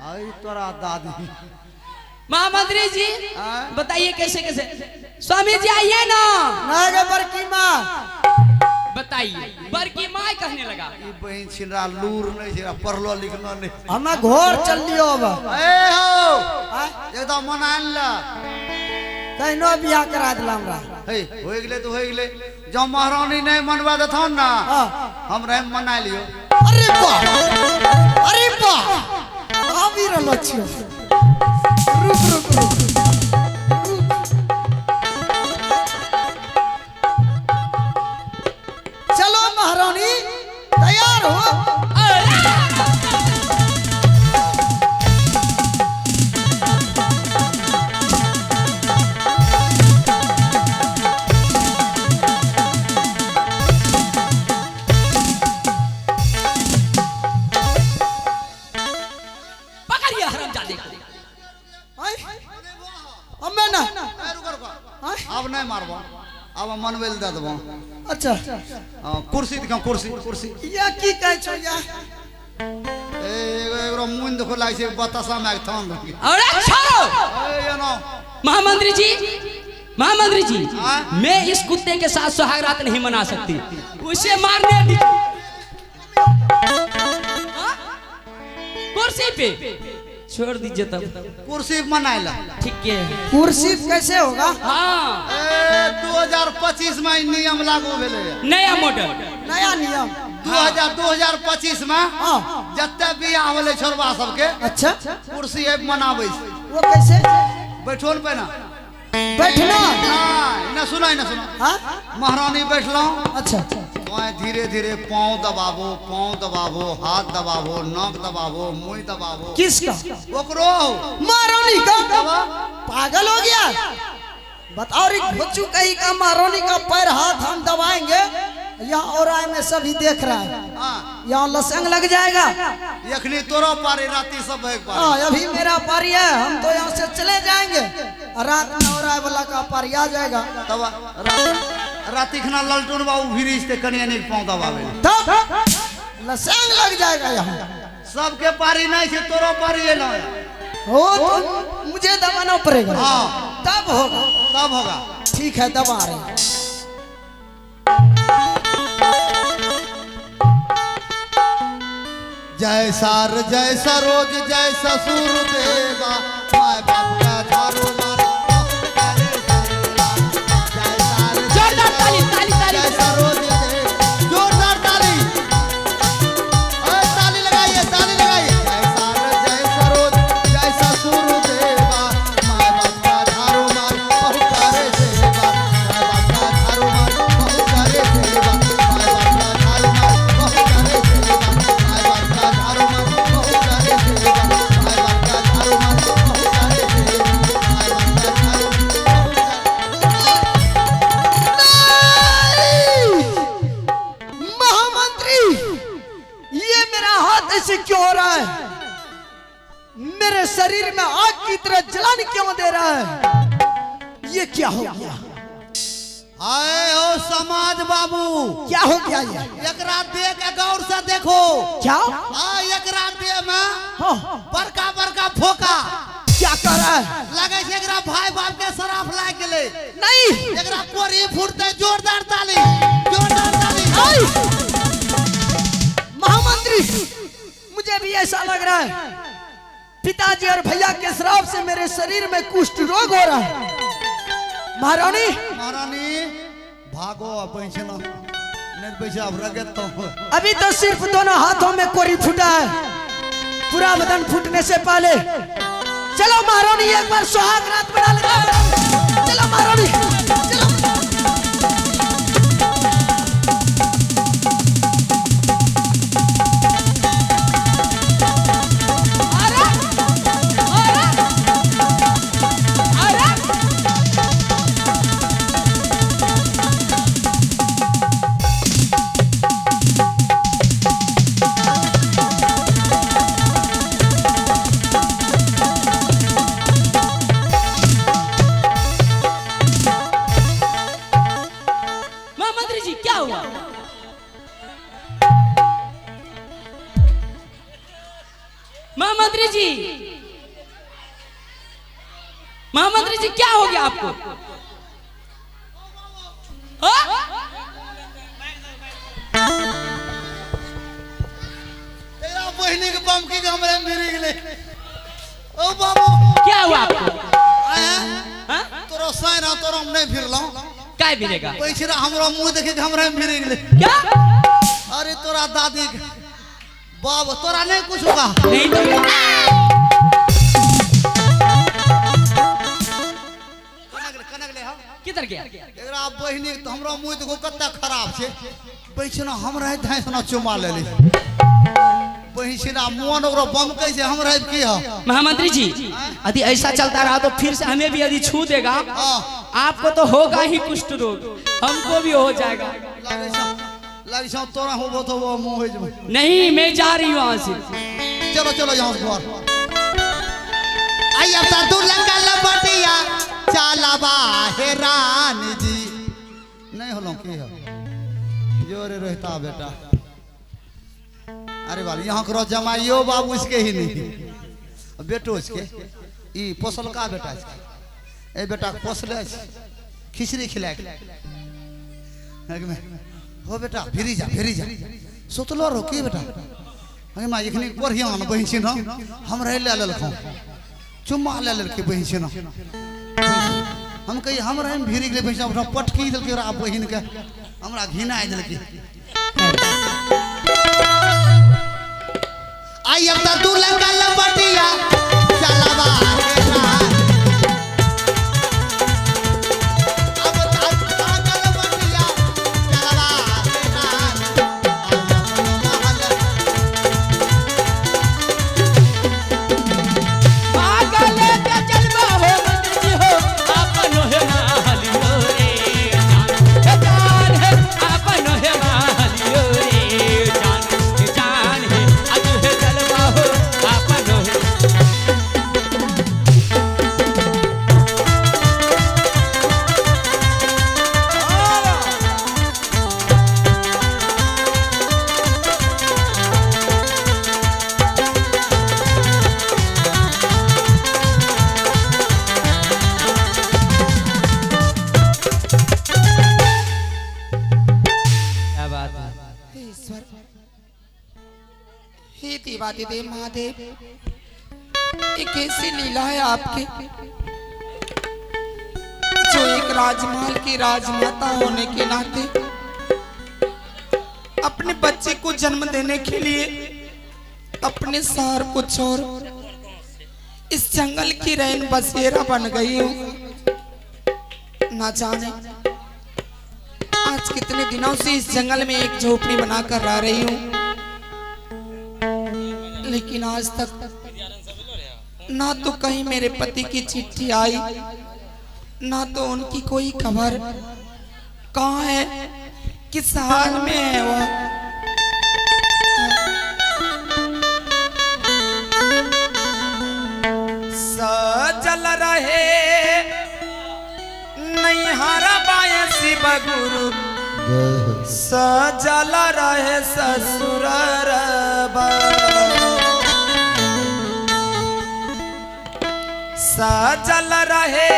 आई तोरा दादी। महामंत्री जी हाँ? बताइए कैसे कैसे। स्वामी जी आइए ना। ना गे बड़की माँ। बताइए, बड़की माँ कहने लगा। ई बहिन छिनरा लूर नहीं छै, पढ़लो लिखलो नहीं। हमें घर चल लियो अब। ए हो आय, एकदम मनान ला। कहनो बियाह करा दिला हमरा। हे होय गेलै तो होय गेलै। जब महारानी नहीं मनवा देथौन ना, हाँ। हम रहे मना लियो। अरे वाह, अरे वाह, आबि रहलो छियो। रुक रुक रुक रुक। चलो महारानी तैयार हो। पकड़िए हरामजादे को। आय, हम्मे ना। ए, रुको रुको, आय, अब नहीं मारबो, अब हम मनबै लए दे देबो। अच्छा। हाँ, कुर्सी दिखाओ, कुर्सी कुर्सी। या की कहै छौ या? ए एगो एगो मुन देखो लागै छै बतासा में थान रंग। अरे छोड़ो। ए ये नो। महामंत्री जी, महामंत्री जी, हाँ? मैं इस कुत्ते के साथ सुहाग रात नहीं मना सकती, उसे मारने दीजिए। हाँ? कुर्सी पे छोड़ दीजिए तब। कुर्सी मनाय ला। ठीक है। कुर्सी कैसे होगा? हाँ। ए 2025 में ई नियम लागू भेलै। नया मॉडल, नया नियम। 2025 में हाँ। जते बियाह होलै छोरबा सबके, अच्छा, कुर्सी आबि मनाबै छै। वो कैसे? बैठो ने पहिने। बैठना? नहीं, ना सुना ना सुना। हाँ? महारानी बैठलहुँ। अच्छा। तो धीरे धीरे पाँव दबाबो, पाँव दबाबो, हाथ दबाबो, नाक दबाबो, मुंह दबाबो। किसका? ओकरो। महारानी का? पागल हो गया? बताओ रे घोचू कहीं का महारानी का पैर हाथ हम दबाएंगे, यहाँ और आए में सभी देख रहा है। हाँ। यहाँ लसंग लग जाएगा। यखनी तोरो पारी, राती सब एक पारी। हाँ, अभी मेरा पारी है, हम तो यहाँ से चले जाएंगे, रात में और आए वाला का पारी आ जाएगा। तब राती खना ललटून बाबू भिरी से कनिया निक पाँव दबावे, तब लसंग लग जाएगा यहाँ। सबके पारी नहीं छे, तोरो पारी एलो। हो तो मुझे दबाना पड़ेगा। हाँ। तब होगा, तब होगा। ठीक है, दबा रहे हैं। जय सार जय सरोज जय ससुर देवा, my बाप का झाड़ू मारे। जोरदार ताली ताली ताली। जय सरोज जय, जोरदार ताली। अरे ताली लगाइए, ताली लगाइए। जय सार जय सरोज जय ससुर देवा, my बाप का झाड़ू मार बहु करे सेवा। My बाप का झाड़ू मार बहु करे सेवा। My बाप का झाड़ू मार बहु करे सेवा। My बाप का झाड़ू मार बहु करे सेवा। My बाप का झाड़ू मार बहु करे सेवा। My बाप का झाड़ू बहु करे। महामंत्री, ये मेरा हाथ ऐसे क्यों हो रहा है? मेरे शरीर में आग की तरह जलन क्यों दे रहा है? ये क्या हो गया? आए हो समाज बाबू, क्या हो गया ये? एकरा देख के गौर से देखो। क्या? आ एकरा देह में हाँ। बड़का बड़का फोका। क्या कह रहा है? लगे छै एकरा भाई बाप के शराफ लाग गेलै। नहीं, एकरा कोरी फूटते। जोरदार ताली, जोरदार ताली। नहीं। महामंत्री, मुझे भी ऐसा लग रहा है पिताजी और भैया के श्राप से मेरे शरीर में कुष्ठ रोग हो रहा है। महारानी, महारानी भागो पैसा नहीं पैसा अब रगत तो। अभी तो सिर्फ दोनों हाथों में कोरी फूटा है, पूरा बदन फूटने से पहले चलो महारानी एक बार सुहाग रात बना लेते। चलो महारानी, चलो। अरे अरे अरे। ए जी, महामंत्री जी क्या हो गया आपको? तेरा बहिनी के बमकी के हमरे में भिरी गेलै। ओ बाबू, क्या हुआ आपको? आया हाँ? तोरो साइन आ तोरो हम नहीं फिरलौं। काय मिलेगा? पैछरा हमरो मुंह देखे के हमरे में भिरी गेलै। क्या? अरे तोरा दादी के बाब तोरा नहीं कुछ होगा। नहीं तो कनक ले हम। किधर गया? एकरा बहिनी के तो हमरो मुंह देखो कत्ता खराब छै। पैछना हमरा धाइसना चुमा लेली। पैछना मोन ओकरो बमकै छै हमरा की ह। महामंत्री जी, यदि ऐसा चलता रहा तो फिर से हमें भी यदि छू देगा, हां आपको तो होगा ही कुष्ठ रोग, हमको भी हो जाएगा। लागै छै लागै छै तोरा होबो तो वो मुंह हो जबै। नहीं, मैं जा रही हूँ वहां से। चलो चलो यहाँ से घर। आई अब तो लंका लपटिया चालाबा हे रानी जी। नहीं होलो की हो जोरे रहता बेटा। अरे बाल यहाँ करो जमाइयो बाबू इसके ही नहीं बेटो इसके ई पोसल का बेटा इसके ए बेटा के पोसले छै, खिचड़ी खिलाए के। हो बेटा भिरी जा भिरी जा सुतलो रहो की बेटा। अरे माँ एखनी बढ़िया न बहिन छी न हमरा ले लेलखौ चुम्मा ले लेलकै बहिन छी न। हम कही हमरा में भिरी गेलै बहिन छी न, पटकी देलकै ओकरा बहिन के हमरा घिना देलकै। आई अब तो दू लंका लपटिया चलावा हे रानी। अब तो लंका लपटिया चलावा हे रानी। आई अपनो महल पागल के जलवा हो मंत्री जी हो, आपनो है मालियो रे जान, हे जान है, आपनो है मालियो रे जान, हे जान है, आज है जलवा हो, आपनो है। क्या बात है? हे ईश्वर, हे देवादिदेव महादेव, ये कैसी लीला है आपकी जो एक राजमहल की राजमाता होने के नाते अपने बच्चे को जन्म देने के लिए अपने शहर को छोड़ इस जंगल की रैन बसेरा बन गई हूं। ना जाने आज कितने दिनों से इस जंगल में एक झोपड़ी बनाकर रह रही हूं, लेकिन आज तक ना तो कहीं मेरे पति की चिट्ठी आई, ना तो उनकी कोई खबर। कहाँ है, किस हाल में है वह? सजल रहे नैहर बाय शिव गुरु, सजल रहे ससुर सजल रहे।